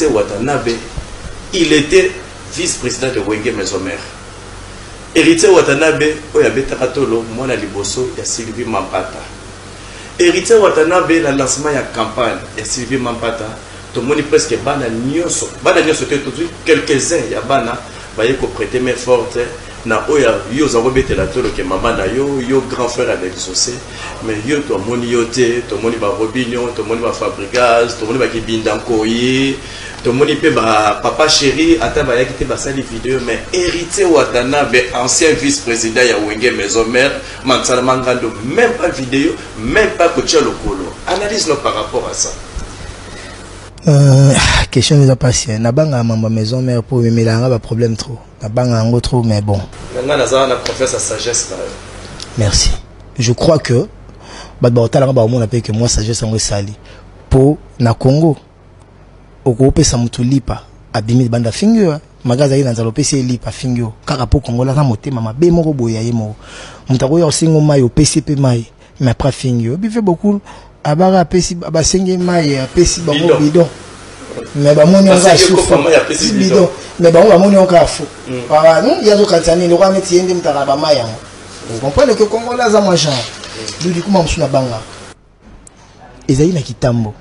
Héritier Watanabe, il était vice-président de Wenge Maison Mère. Héritier Watanabe oyo abetaka tolo mwana liboso ya Sylvie Mampata. Héritier Watanabe na lancement ya campagne ya Sylvie Mampata, tomoni presque bana nyonso, bana nyonso te, tozwi quelques-uns ya bana baye ko prêter main forte na oyo yo oza kobetela tolo ke mama na yo, yo grand frère ya Exaucé, mais yo tomoni yo te. Tomoni ba Robinho, tomoni ba Fabregas, tomoni ba Kibinda Nkoyi, tomoni mpe ba Papa Chéri, ata bayaki te, basali video. Mais Héritier Watanabe, ancien vice-président ya Wenge Maison Mère, Mansala Mangando, même pas vidéo, même pas kotia lokolo. Analyse no par rapport à ça. Question eza pasi. Nabangaka mambo ya Maison Mère mpo ememelaka nga baproblème trop. Nabanga yango trop, mais bon. Nga naza na confiance ya sagesse na yo. Merci. Je crois que bato bakotalanga, bakomona mpe ke mwa sagesse yango esali, mpo na Congo okopesa motu lipa, abimi libanda, afingi yo. Maka azalaki na nzala, opesi ye lipa, afingi yo kaka mpo Kongola aza motema mabe moko boye ya ye moko. Moto akoya osengo mai, opesi mpe mai, mais après afingi yo. Bife beaucoup abaka, apesi, basengi mai, apesi bango bidon, mais bamoni yango asufu bidon, mais bango bamoni yango kaka fu. Ye azokanisa nini? Lokola neti ye nde moto akaka bamai yango. Comprendre que Congolais aza mwa genre du du kuma mosusu. Na banga ezali na kitambo,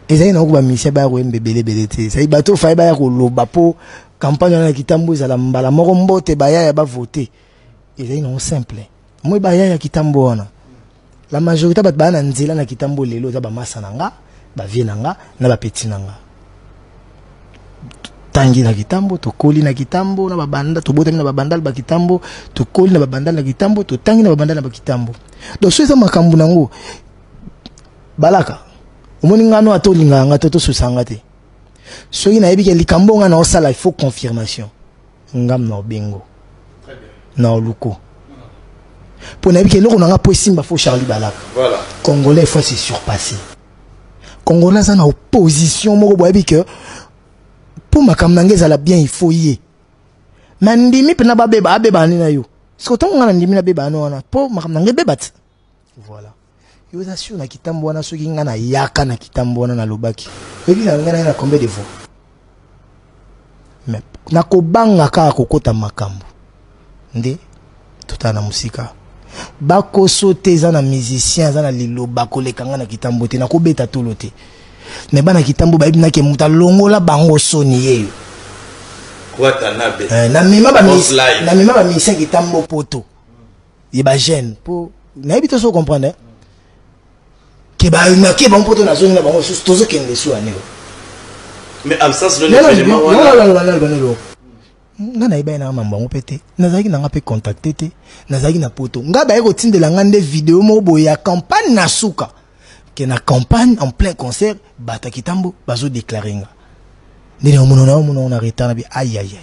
ezali nango bamusicien baya koyemba ebelebele te. Ezali bato faye baya koloba mpo campagne wana na kitambo ezala mbala moko, mbote bayaya bavote. Ezali nango simple. Moi bayaya kitambo wana, la majorité bato baya na nzela na kitambo lelo eza bamasa na nga, bavieux na nga na bapetits na nga. Tangi na kitambo, tokoli na kitambo na babanda, tobotami na babandal bakitambo, tokoli na babandal na kitambo, totangi na babandal na bakitambo. Donc so eza makambo nango balaka, omoni ngano ata olingaka nga te, tosusanga te. Soki nayebi ke likambo nga na osala, il faut confirmation ngam na obengo na oluko, mpo nayebi ke eloko na nga mpo esimba, faut Charlie Balaka. Voilà. Congolais faut se surpasser. Congolais aza na opposition moko boyebi ke mpo makambo na ngai ezala bien, il faut ye na ndimi mpena babeba, abeba ani na yo. Siko ntango ngai na ndimi nabeba ani wana mpo makambo na ngai ebeba ti. Voilà, yo oza sûr na kitambo wana. Soki ngai nayaka na kitambo wana, nalobaki, oyebi na ngai naye na combien de voix? Mais nakobanga kaka kokota makambo nde totala na mosika. Bakoso te, eza na musicien aza na liloba koleka ngai na kitambo te. Nakobeta tolo te, mais bana kitambo bayebi nake moto alongola bango soni yeyo. Watanabe. Namema Boss Live. Namema bamusicien kitambo poto ye bagene mpo nayebi te. So comprendre ke banake bango poto, nazongi na bango susu, tozokende su ane. Mais absence non événement wana. Nga nayebaki nanga mambo yango mpe te, nazalaki nanga mpe contacté te, nazalaki na poto. Nga baye kotindela nga nde video moko boye ya campagne na suka ke na campagne, en plein concert, bato ya kitambo bazodéclarer nga ndenge omona na omona na retard na bi ayayay.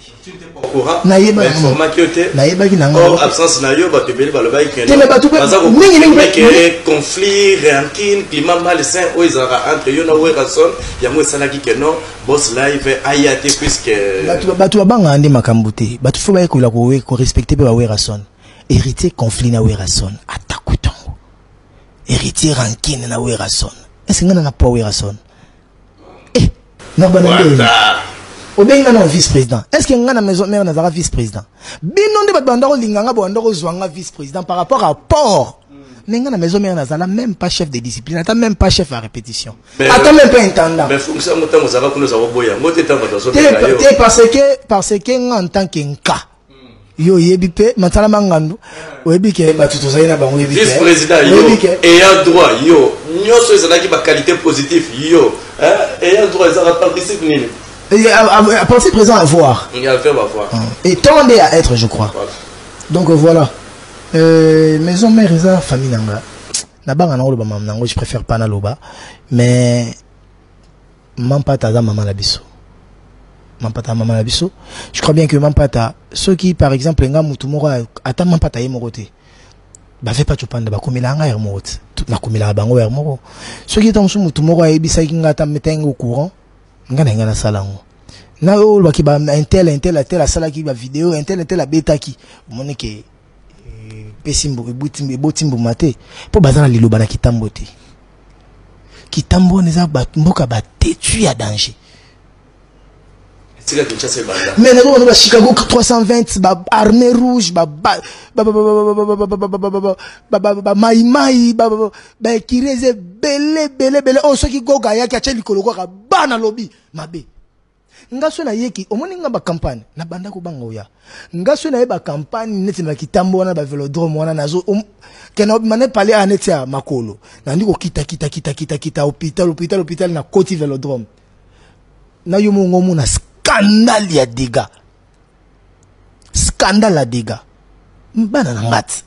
Nayebaki te. Nayebaki nanga. Or absence na yo, bato ebele balobaki Te, mais bato mingi mingi ke conflit, rancune, climat malsain oyo ezalaka entre yo na Werrason, yango esalaki ke non, Boss Live aya te puisque Bato babangaka nde makambo te. Bato faut bayekola korespecter mpe baWerrason. Héritier conflit na Werrason, ata kutango Héritier rancune na Werrason, est-ce nga na po Werrason eh nabana nde obengi nga na vice président? Est ce que nga na Maison Mère nazalaka vice président? Bino nde bato banda kolinga nga, banda kozwa nga vice président par rapport à port, mais nga na Maison Mère nazala même pas chef de discipline, ata même pas chef à répétition, ata même pas intendant. Mais fonction yango, ntango ozalaka kuna, ozala koboya yango te ntango bato azobenga yo? Te, parce que nga en tant que nka yo, oyebi mpe masala mangandu, oyebi ke bato tozali na bango, oyebi. Vice président yo, ayant droit yo nyonso ezalaki baqualité positif yo, ayant droit ezalaka participe nini? Participe présent, avoir. Il y a le verbe avoir. Et tendez à être, je crois. Voilà. Donc voilà, Maison Mère eza famille nanga. Nabanga nango loba mama nango, je préfère pas naloba, mais Mampata aza mama na biso. Mampata mama na biso. Je crois bien que Mampata, soki par exemple nga mutu moko, ata Mampata ye moko te, bave pa copanda, bakomela nga heure moko te, nakomelaka bango heure moko. Soki ta mosusu mutu moko ayebisaki nga, ata metangi au courant nga na nga nasala yango na oyo olobaki ba intel, intel, intel asalaki bavideo, intel, intel abetaki, omoni ke epesi eboti mbuma te, mpo baza na liloba na kitambo te. Kitambo wana eza mboka batetu ya danger. Esika Kinshasa ebanda. Mais nazo ba Chicago 320, ba armée rouge, ba ba ba ba ba ba ba mai mai, ba ba ekiri eza ebele ebele ebele. Oyo soki Goga ayaki atye likolo kaka bana lobi mabe. Nga so nayeki, omoni nga bacampagne nabanda kobanga oya. Nga so naye bacampagne neti na bakitambo wana, bavelodrome wana, nazo kende obima ne pale a neti ya makolo, nandi kokita kita kita kita kita, hôpital hôpital hôpital, nakoti velodrome na yo mongo, omona scandale ya dégâts, scandale ya dégâts. Bana na nga ti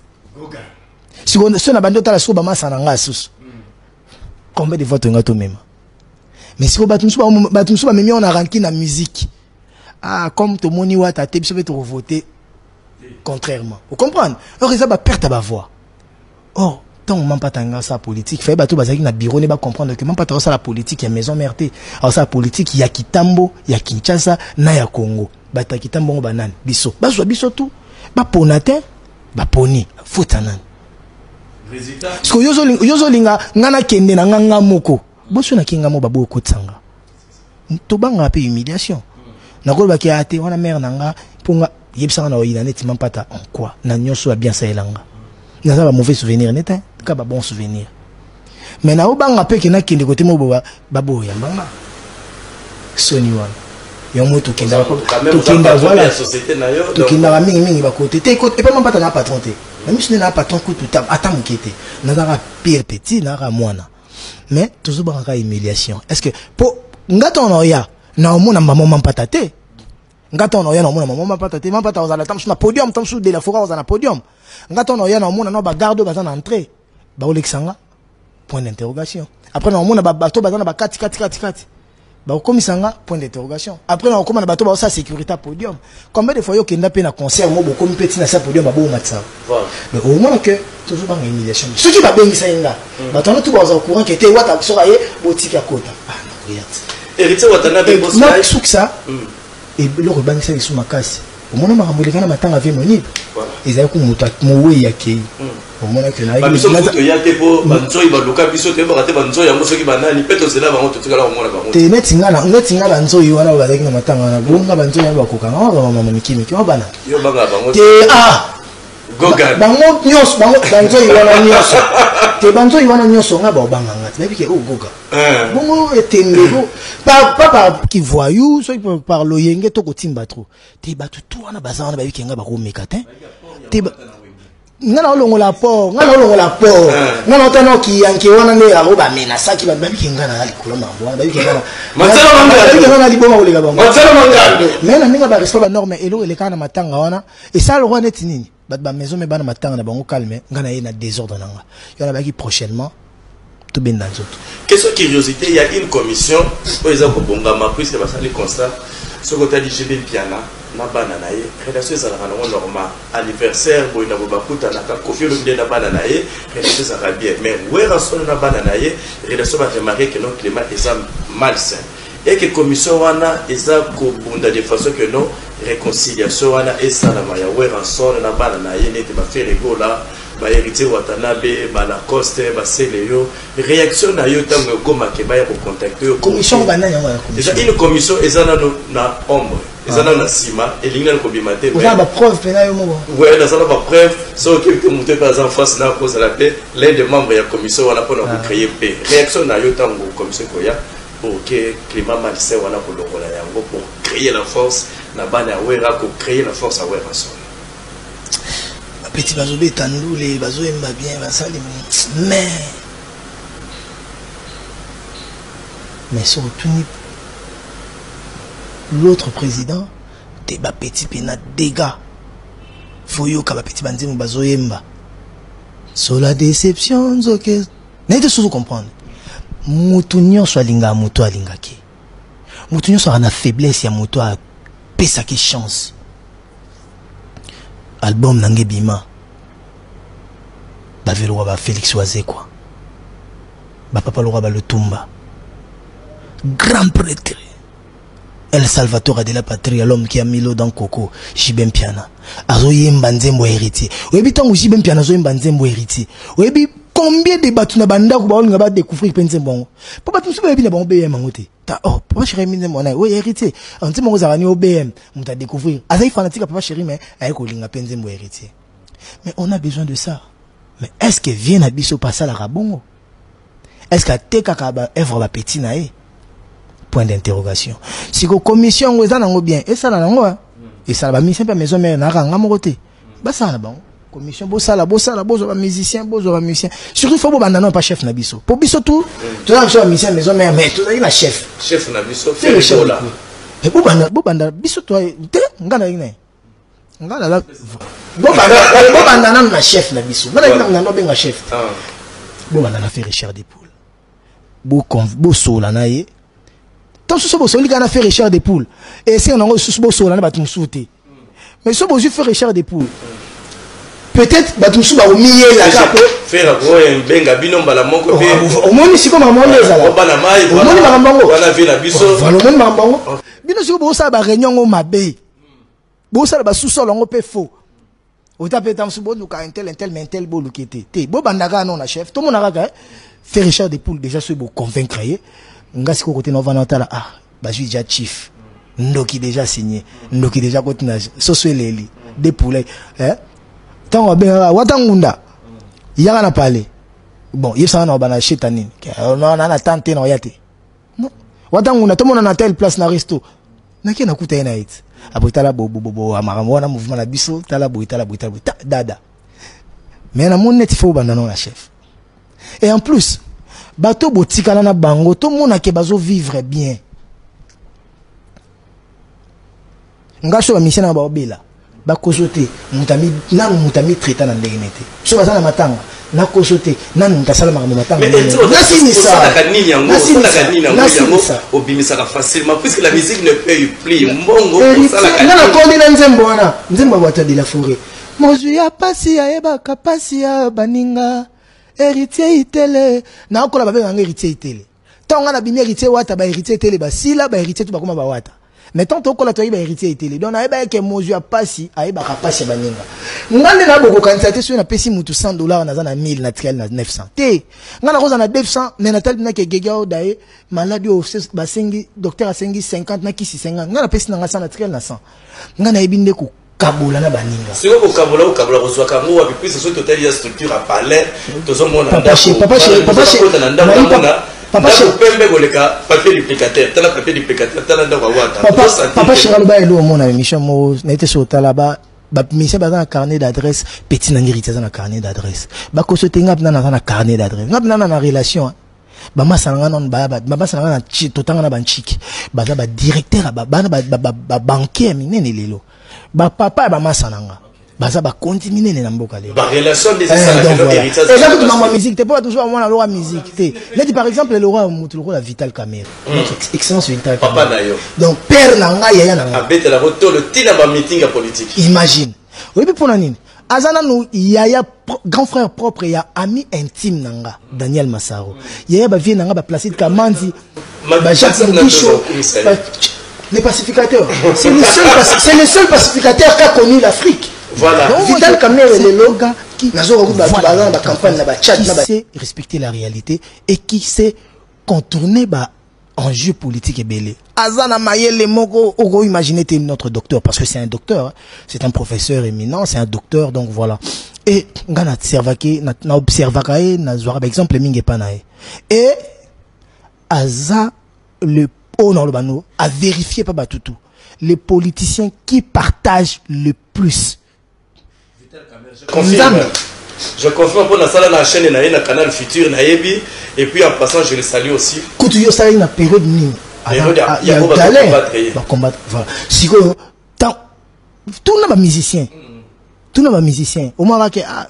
sikoyo so na bandi otala sikoyo bamasa na nga susu, combien de fois toyinga tomema. Mais sikoyo bato mosusu bamemi yango na rancune na musique. Ah, comme tomoni Wata te, biso mpe tokovote contrairement, ocomprendre? Or eza baperte ya bavoix. Or ntango Mampata anga asala politique, faye bato bazalaki na bureau ne bacomprendre que Mampata azosala politique ya Maison Mère te, azosala politique ya Kitambo, ya Kinshasa na ya Congo. Bato ya Kitambo ngo banani? Biso bazwa biso tu bapona te, baponi faute ya nani? Siko yo ozolinga nga nakende na nga nga moko boso nake nga mo baboyi okotisa nga, tobangaka mpe humiliation. Nakolobaki aya te wana mare na nga mpo nga yebisanga na oyina neti Mampata en quoi na nyonso ya bien asalela nga. Naza ba mauvais souvenir nete ka ba bon souvenir, mais naobanga mpe ke nakende kote mo baboyamba nga soni wana. Yango tokendaka, voilà, tokendaka mingimingi bakote te. Epa Mampata na patron te, na miso nde na patron kutu ata moke te. Nazalaka pire petit, nazalaka mwana, mais tozobangaka humiliation. Est ce que po nga ntango na oya na omona mama Mampata te, nga ntango na oya na omona mama Mampata te, Mampata ozala ta mosusu na podium, ta mosusu de la Forêt ozala na podium, nga ntango na oya na omona na bagarde oyo baza na entrée baolekisa nga, point d'interrogation. Après na omona bato baza na bakati kati kati kati bakokomisa nga, point d'interrogation. Après na okoma na bato baosala sécurité ya podium. Combien de fois yo okenda mpe na concert mo bokomi mpe ntina sa podium babomatisa? Mais omona ke tozobanga humiliation. Soki babengisa ye nga, bato wana tu baza courant ke te Wata soki aye botika kota. Ah, nakoya te. Héritier Watanabe. Nasukisa eloko ebangisa lisu makasi. Omona makambo eleka na matanga vie monibe, ezali ku moto mowei akei, omonaki. Biso toya te mpo banzoi baluka biso, toyebaka te banzoi yango soki banani mpe tozela bango, totikala komona bango. Te, neti nga banzoi wana bazalaki na matanga wana bonga, banzoi wana bakokanga wana bamama mikimiki wana bana. Yo banga bango? Te, ah, bango nyonso, bango banzoi wana nyonso te, banzoi wana nyonso nga baobanga nga te, bayebi ke oyo Goga bongo etembe bo pas par kivoyou, soki par loyenge to kotimba trop te. Bato tu wana baza wana bayebi ke nga bakomeka te te. Nga na olongola port, nga na olongola port, nga na otana okiyanke wana nde yango bamenasaki bato. Bayebi ke nga na likolo mambo wana, bayebi ke nga na liboma koleka bango. Mais na ndenge barespect banorme, eloko elekaka na matanga wana esala lokwa neti nini, bato bamaison me bana matanga na bango calme, nga na ye na désordre na nga yo na bayaki prochainement tobenda nzoto. Question curiosité: il y a une commission oyo eza kobongama puisque basali constat, soki otali JB Mpiana na bana na ye, relation ezalaka nango normal, anniversaire boye na boye bakutanaka. Kofi Olomide na bana na ye, relation ezalaka bien, mais Werrason na bana na ye, relation baremarquer que non, climat eza malsain et que commission wana eza kobunda de façon que non, réconciliation wana esalama ya Werrason na bana na ye, neti baFerre Gola, baHéritier Watanabe, balacoste, basele. Yo, réaction na yo ntango ekomake baya kocontacte yo? Commission banani yango ya? Eza une commission, eza nano na ombre, eza nano na nsima, elingi nano kobima te. Oza na bapreuve mpena yo moko? Ouais, naza na bapreuve. Soki okebi te, moto mpe aza en face na kozala mpe l'un des membres ya commission wana mpona kocréer. Mpe réaction na yo ntango commission ekoya pour que climat malsain wana kolongola yango, pour créer la force na bana ya Wera, kocréer la force ya Werrason? Bapeti bazobeta ndule, bazoyemba bien, basali, mais soki otuni l'autre président te, bapeti mpena dégâts. Foyoka bapeti banzembo bazoyemba sur la déception nzoke naye te. Sozo comprendre, motu nyonso alingaka moto alingaki, motu nyonso aka na faiblesse ya moto apesaki chance. Album na nge ebima, bave lokwa ba Félix Wazekwa, bapapa lokwa balutumba, grand prêtre El Salvatore de la Patria, l'homme qui a mis l'eau dans coco, JB Mpiana azoyemba nzembo Héritier. Oyebi ntango JB Mpiana azoyemba nzembo Héritier, oyebi? Combien de bato na bandako baolinga badécouvrir mpe nzembo yango, mpo bato mosusu bayebi na bango BM yango te? Ta, oh, Papa Chéri mi nzembo wana oyo Héritier, nzembo yango ezalaka ni OBM. Moto adécouvrir, azali fanatique ya Papa Chéri, mais aye kolinga mpe nzembo ya Héritier. Mais on a besoin de ça. Mais est ce que vie na biso pasalaka bongo? Est ce que atekaka baœuvre bapeti na ye? Point d'interrogation. Siko commission yango eza nango bien, esala nango, esala bamusicien mpe Maison Mère nayaka nga moko te, basala na bango commission, bosala, bosala, bozwa bamusicien, bozwa bamusicien. Surtout faut bobanda nano pa chef na biso, po biso tu toza na biso bamusicien Maison Mère, mais tozali na chef. Chef na biso. C'est le chef. Mais bobanda, bobanda biso to te, nga na ye nga naza, bobanda, bobanda nano na chef na biso. Nga na obenga chef te. Bobanda na Ferre Chair de Poule, bosola na ye. To susu bosoli kaka na Ferre Chair de Poule, esenga nango lisusu bosola na bato mosusu te. Mais so bozwi Ferre Chair de Poule, peut-être bato mosusu bakomiyelaka po Ferre oyo benga bino mbala moko mpe. Omoni sikoyo makambo wana ezala. Bana mai. Omoni makambo yango. Wana vie na biso. Voilà, omoni makambo yango. Bino sikoyo bosala baréunion yango mabe, bosala basusolo yango mpe faux. Ota mpe ta mosusu boluka un tel, un tel, mais un tel boluki te te. Bobanda kaka no na chef, tomona kaka Ferre Chair de Poule déjà. Soki boconvaincre ye, nga sikoyo kote na ovanda otala, ah, bazwi déjà chief ndoki, déjà signé ndoki, déjà koti na soso eleli de poulet. Ntango babengaka Wata Ngunda, yaka na pale, bon, yebisanga na obana sheta nini na na tan te na oya te. Non, Wata Ngunda, tomona na telle place na resto, nake nakuta ye na ye ti apres tala bobobobo makambo wana, mouvement na biso, tala boye, tala boye, tala boye, ta dada. Mais namoni neti faut obanda nano na chef. Et en plus bato botikala na bango, tomonake bazovivre bien. Nga so bamusicien na baobela, bakoso te moto nanu moto amitraita na ndenge ne te. So baza na matanga, nakoso te nanu moto asala makambo matanga. Nasilisa nini yango? Osalaka nini yango? Yango obimisaka facilement puisque la musique ne paye plus mbongo. Osalaka nga nakondi na nzembo wana, nzembo ya Bato de la Forêt: mozwi ya pasi ayebaka pasi ya baninga. Héritier Itele, nakola babenganga Héritier Itele. Ntango nga nabimi Héritier Wata, bahéritier Itele basila, bahéritier to bakoma bawata. Mais tant tokola, toyebi bahéritier Itele. Donc nayeba eke mozwi ya pasi ayebaka pasi ya baninga. Nga nde nabokokanisa te. Soki napesi mutu 100 $, naza na 1000, natikali na 900 te. Nga nakoza na 900, mais natali naki egege oyo daye maladi oyo basengi, docteur asengi 50 na kisi 50, nga napesi nanga 100, natikali na 100. Nga nayebi nde kokabola na baninga. Sikoyo kokabola, kokabola, kozwaka yango wapi? Puisque soki totali ya structure ya palais, tozomona na ndako, namona ndako pembe koleka papier duplicateur. Tala papier duplicateur, tala ndako ya Wata. Papa Chéri aloba elo, omona émission moko naye te. So otala bamusicien baza na carnet d'adresse, petit na ngiri aza na carnet d'adresse, bakoso te. Nga mpena naza na carnet d'adresse, nga mpena na relation bamasa na nga nano, bamasa na nga na totanga na banchiki, baza badirecteur, bana babanquier ya minene. Lelo bapapa ya bamasa na nga baza bakonti minene na mboka lelo. Eza kutu mambo ya musique te, mpo bato mosusu bamona loka musique te. Neti par exemple loka motu lokola Vital Kamerhe, notre excellence Vital. Papa na yo. Donc père na ngai, yaya na ngai. Abetelako tolo ntina bameeting ya politique. Imagine, oyebi mpona nini? Aza nanu yaya, grand frère propre ya ami intime na nga Daniel Masaro, yaya bavie na nga baplacide Kamanzi, bajacques Mugisho, les pacificateurs. C'est le seul pacificateur qu'a connu l'Afrique. Voilà. Donc, Vital Kamerhe lelo nazoka bato baza na bacampagne na bachat qui sait respecter la réalité et qui sait contourner ba enjeu politique ebele. Aza na mayele moko oko imaginer te, notre docteur, parce que c'est un docteur, hein. C'est un professeur éminent, c'est un docteur. Donc voilà, et nga na observaki, na observaka ye, nazwaka ba exemple mingi epa na ye. Et aza le oyo na no a vérifier pas batutu, les politiciens qui partagent le plus. Confirme. Je confirme pour la salle na chaîne na ye na Canal Futur nayebi. Et puis en passant, je le salue aussi. Kutu yo osalaki na période nini? Période ya galère, bacombattre. Voilà, sikoyo tuna bamusicien, tuna bamusicien, omonaka ke ah,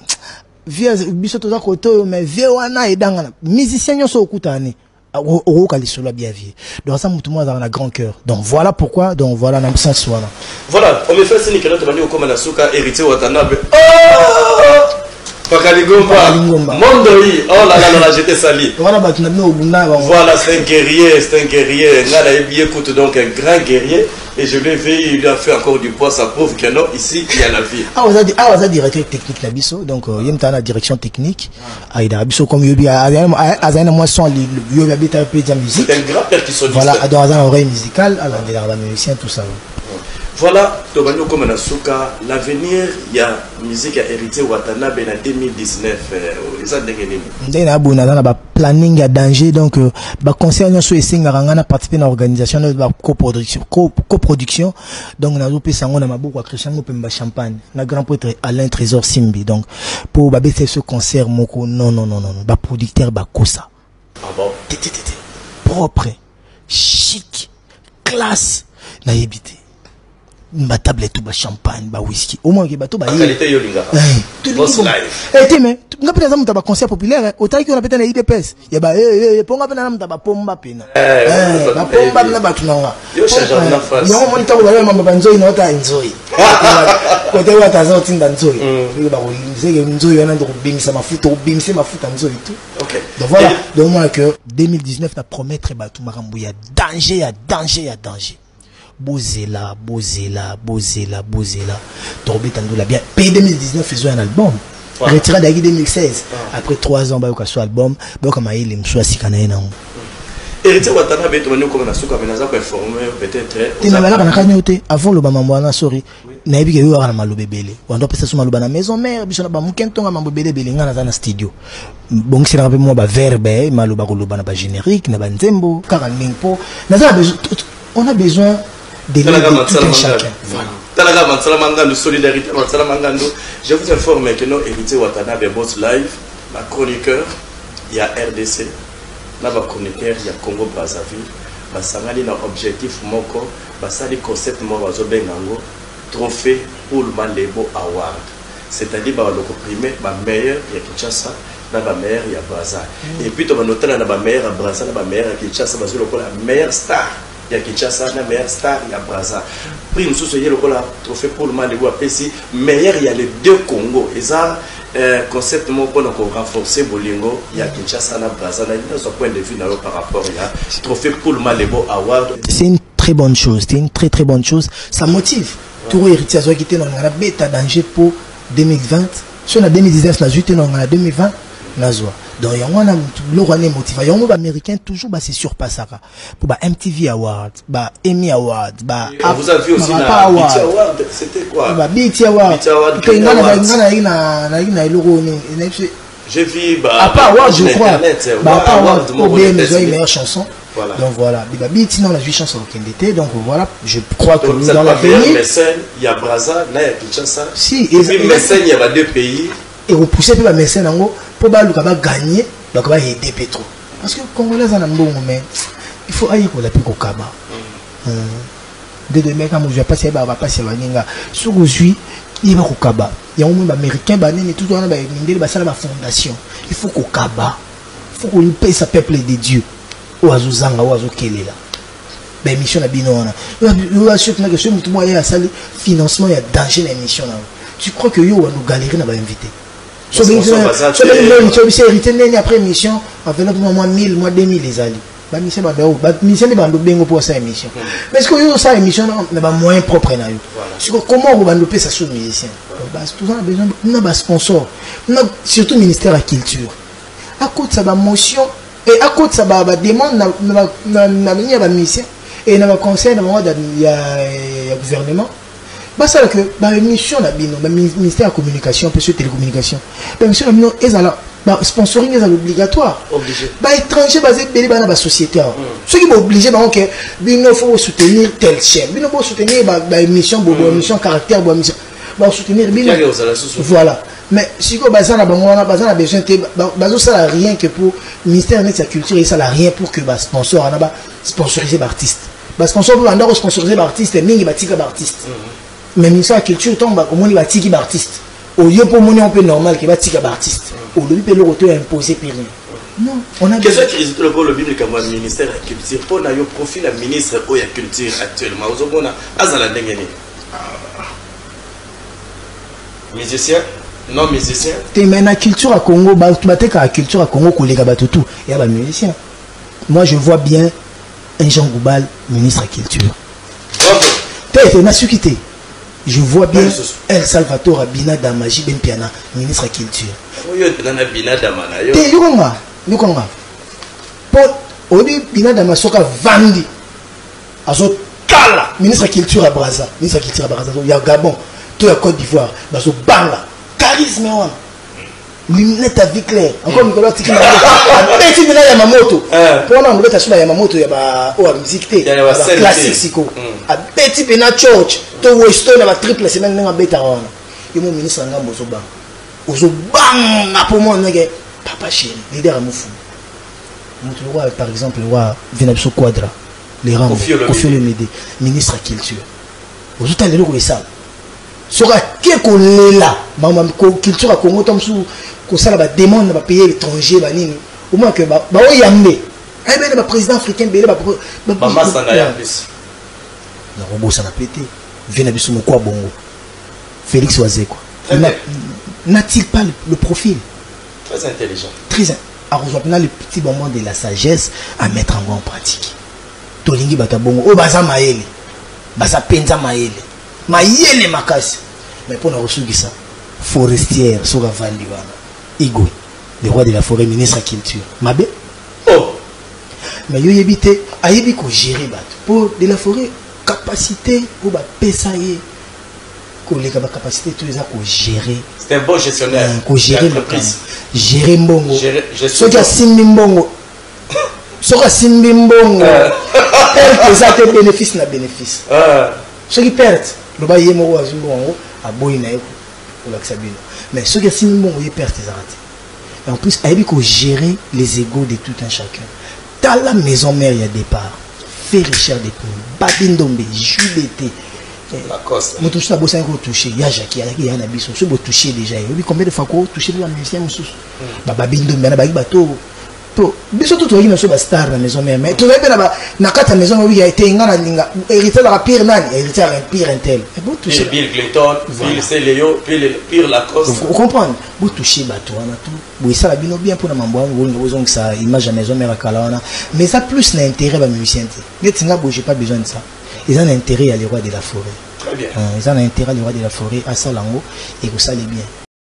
vie biso toza kote oyo, mais vie wana edangana. Musicien nyonso okutana ne okoyoka lisolo ya bien vie. Donc aza motu moko azalaka na grand cœur. Donc voilà pourquoi, donc voilà na sens wana. Voilà, on me fait signe que notre bandi okoma na suka. Héritier Watanabe, oh! Pakalingomba. Pakalingomba. Mondoi. Oh là là là là, j'étais sali. Wana bato na bino obunda na bango. Voilà, c'est un guerrier, c'est un guerrier. Nga nayebi ye kutu, donc un grand guerrier. Et je l'ai vu, il lui a fait encore du poids, ça prouve que non, ici, il y a la vie. Awa aza directeur technique na biso, donc ye moto aza na direction technique, ayidaka biso comme yobi azali na mwa son, yobi abeta mpe dia musique. C'est un grand percussionniste. Voilà, donc aza na oreille musicale, alandelaka bamusicien, tout ça. Voilà, tobandi okoma na suka. L'avenir ya musique ya Héritier Watanabe na 2019 eza ndenge nini? Ndenge na boye, naza na baplanning ya danger, donc baconcert nyonso esengaka ngai na participe na organisation na bacoproduction, coproduction. Donc nazopesa yango na maboko ya Christian Mopemba Champagne na grand prêtre Alain Trésor Simbi, donc mpo babetisa biso concert moko. Non, non, non, non, baproducteur bakosa. Ah bon? Te, te, te, te, propre, chic, classe, nayebi te, batable tout, bachampagne, bawhisky, omonake bato. Qualité yo olingaka. Boss Live. Te, mais nga mpe naza moto ya baconcert populaire. Otalaki wana mpe na UDPS ya ba mpo nga mpe naza moto ya bapomba pena, bapomba na bato na nga. Yo change na face. Yango moni ntango bayamamba banzoi na ota nzoi kote wata aza kotinda nzoi, seke nzoi wana nde kobimisa mafuta, kobimisa mafuta nzoi tout. Donc voilà, donc moi que 2019 na promettre bato makambo ya danger, ya danger, ya danger. Bozela, bozela, bozela, bozela, tokobeta ndula bien. P 2019 ezwa un album. Retirade ayaki 2016, après 3 ans bayoka so album, bayoka mayele mosusu ya sika na ye nango. Héritier Watanabe, tobandi okoma na suka, mais naza koinforme peut-être. Te, nabalaka na kani yo te. Avant loba mambo wana, sorry, nayebi ke yo kaka na maloba ebele, wanda opesa so maloba na maison mare biso na bamoke ntonga mambo ebele ebele. Ngai naza na studio, bongiselaka mpe mwa baverbe, maloba koloba na bagénérique na banzembo, kaka ndenge mpo naza na besoin, on a besoin de l'aide de tout un chacun, voilà. Talaka Mansala Mangando, solidarité Mansala Mangando. Je vous informe que non, Héritier Watanabe Boss Live, ba chroniqueur ya RDC na ba chroniqueur ya Congo Brazzaville basangani na objectif moko, basali concept moko bazobenga yango Trophée Paul Malebo Award, c'est-à-dire baloko primé bameilleur ya Kinshasa na bameilleur ya Braza. Et puis tobanda otala na bameilleur ya Braza na bameilleur ya Kinshasa, bazwi lokola meilleur star ya Kinshasa na meilleur star ya Braza. Prix mosusu eye lokola Trophée Paul Malebo, apesi meilleur ya les deux Congo. Eza concept moko mpona korenforcer bolingo ya Kinshasa na Braza. Na nazwa point de vue na yo par rapport ya Trophée Paul Malebo Award. C'est une très bonne chose, c'est une très très bonne chose, ça motive toro. Héritier azwaki te na nga na beta danger po 2020, so na 2019 nazwi te, na nga na 2020 nazwa. Donc yango wana biloko wana emotiva yango. Baaméricain toujours base surpassaka mpo ba MTV Award, ba Emmy Award, ba On vous a vu aussi na BET Award, c'était quoi? Ba BET Award. BET Award, mpe nga nayaki na eloko nini? J'ai vu bah, à Award, je crois. Bah, à Award OBM ezwaki meilleure chanson. Voilà. Donc voilà, ba BET non, nazwi chance okende te. Donc voilà, je crois que donc, dans l'avenir mécène ya Braza na ya Kinshasa. Si. Et puis mécène ya ba deux pays. Ekopousse mpe bamécène yango mpo baluka baganye, bako baaider mpe trop, parce que Congolais aza na mbongo, mais il faut ayekola mpe kokaba. Nde demeka mozwi apasi, ayebaka bapasi ya baninga. Soki ozwi, yeba kokaba yango. Moi baaméricain banini tout wana, bamindele basala bafondation. Il faut kokaba, il faut kopesa peuple de Dieu oyo azozanga, oyo azokelela. Baémission na bino wana, soki soki motu moko aye asali financement ya danger na émission na yo, tu crois que yo wando galerie na bainvité? So bengi hérité ndeni après émission, enveloppe mwa 1000, mwa 2000 ezali. Bamission bando, bamission nde bando bengo mpo osala émission. Mais ce que oyo osala émission na bamoyen propre na yo, siko comment okobanda opesa so musicien? Toza na besoin na basponsor, na surtout ministère ya culture akotisa bamotion e akotisa bademande na nini ya bamusicien e na baconseil na bango ya gouvernement, basala ke baémission na bino, baministère ya communication mpe so télécommunication, baémission na bino ezala sponsoring, ezala obligatoire. Baétranger baza ebele, bana basociété awa, soki baoblige bango ke bino faut bosoutenir telle chaîne, bino bosoutenir baémission, boémission caractère, boémission, basoutenir bino. Voilà. Mais sikoyo baza na bango wana, baza na besoin te, bazosala rien que pour ministère neti ya culture esala rien pour que basponsor wana basponsoriser baartiste. Basponsor mpe banda kosponsoriser baartiste mingi, batika baartiste. Mais ministère ya culture, ntango omoni batiki baartiste oyo, mpo omoni yango mpe normal ke batika baartiste, olobi mpe eloko to ya imposer mpe rien, non, on a Question curiosité, lokola olobi likambo ya ministère ya culture, mpo na yo profil ya ministre oyo ya culture actuellement ozomona azala ndenge nini? Musicien? Non musicien. Te, mais na culture ya Congo, bato batekaka culture ya Congo koleka bato tout ya bamusicien. Moi, je vois bien un Jean Goubal ministre ya culture. Bravo. Te, te, nasuki te. Je vois bien Lisusu. El Salvatore Binadama JB Mpiana ministre ya culture. Oyo mpena na Binadama na yo. Te, yokonga, yokonga, mpo oyebi Binadama soki avandi azotala ministre ya culture ya Braza, ministre ya culture ya Braza, ya Gabon to ya Côte d'Ivoire, bazobanga charisme wana, lunette à vie claire encore. Mikolo atiki na abeti mpena ya mamoto. Mpo wana alobeta so ya mamoto ya ba oyo ya musique te, Ya ba scène te. Classique siko. Abeti mpena church to westo na batriple semaine ndenge abetaka wana. Yo mo ministre ya ngambo, ozobanga, ozobanga mpo mwana ndenge papa chéri leader ya mofumu, moto lokola par exemple wa vi na biso Quadra le Rambo. Koffi Olomide. Koffi Olomide ministre ya culture, ozotala eloko esala soki ake kolela mama culture ya Congo to mosusu kosala bademande na bapays étranger banini, omona ke baoyambe ayebene baprésident africain bele. Bamasanga ya plus. Nakobosana mpe te vie na biso moko ya bongo, Félix Wazekwa. Très bien. N'a-t-il pas le profil? Très intelligent. Très akozwa mpena le petit bonbon de la sagesse à mettre yango en pratique. Tolingi bato ya bongo oyo baza mayele, baza mpenza mayele, mayele makasi. Mais mpona kosukisa, forestière soki avandi wana, Igwe le roi de la forêt ministre ya culture, mabe. Oh. Mais yo yebi te, ayebi kogérer bato. Mpo de la forêt, capacité oyo bapesa ye koleka bacapacité to eza kogérer. C'est un bon gestionnaire kogérer makambo, d'entreprise. Gérer mbongo. Gestion. Soki asimbi mbongo, soki asimbi mbongo, perte eza te, bénéfice na bénéfice. Soki perte, loba ye moko azwi mbongo yango, aboyi na ye kolakisa bino. Mais soki asimbi mbongo, ye perte ezaka te. Et en plus ayebi kogérer les égos de tout un chacun. Tala maison mère ya départ: Ferre, Chair de Poule, Babi Ndombe, JBT. Lacoste. Moto mosusu abosani kotouche ya Jaki, azalaki ya na biso. Soki botouche déjà, oyebi combien de fois kotouche mpe bamusicien mosusu, bababi Ndombe wana bayaki bato to biso to tozalaki na biso bastar na maison mère. Mais tozali mpe na kati ya maison mère, oyebi te, nga nalinga héritier azalaka pire nani, héritier azalaka pire intel. Botouche Pire Bill Clinton. Voilà. Pire Céléo, pire Lacoste. Ocomprendre, botouche bato wana to boesala bino bien mpona mambo wana. Bolinga bozongisa image ya maison mère ya kala wana, mais eza plus na intérêt bamusicien te. Neti nga boye, j'ai pas besoin de ça. Eza na intérêt ya le roi de la forêt. Très bien. Eza na intérêt le roi de la forêt asala yango, ekosala bien.